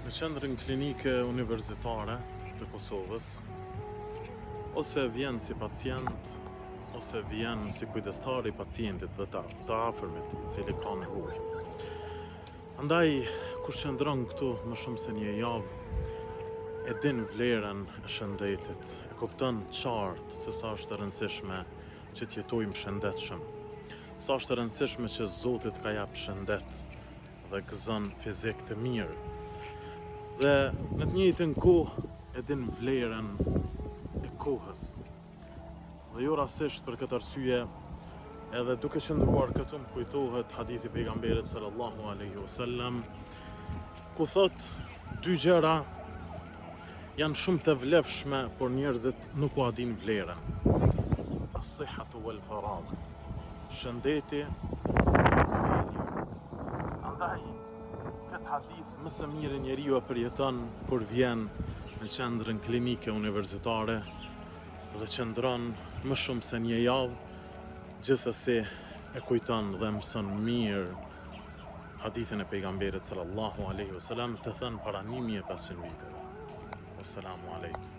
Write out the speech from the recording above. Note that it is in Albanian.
Në qendrën klinike universitare të Kosovës, ose vjen si pacient, ose vjen si kujdestar i pacientit dhe të, të afërmit, i cili ka nevojë. Andaj, kush qëndron këtu më shumë se një javë, e din vlerën e shëndetit, e kupton qartë se sa është e rëndësishme që të jetojmë shëndetshëm. Sa është e rëndësishme që Zoti të ka jap shëndet dhe gëzon fizik të mirë. Dhe në të njëjtën kohë e din vlerën e kohës. Dhe jo rastësisht për këtë arsye, edhe duke qëndruar këtu më kujtohet hadithi i pejgamberit sallallahu alaihi wasallam, ku thotë dy gjëra janë shumë të vlefshme, por njerëzit nuk ua dinë vlerën. As-sihhatu wal faragh. Shëndeti Andaj këtë hadith më së miri njeriu e përjeton kur vjen në qendrën klinike universitare dhe qëndron më shumë se një javë, gjithsesi e kujton dhe mëson mirë hadithin e pejgamberit sallallahu alaihi wasallam të thënë para 1500 viteve. Wassalamu alaikum.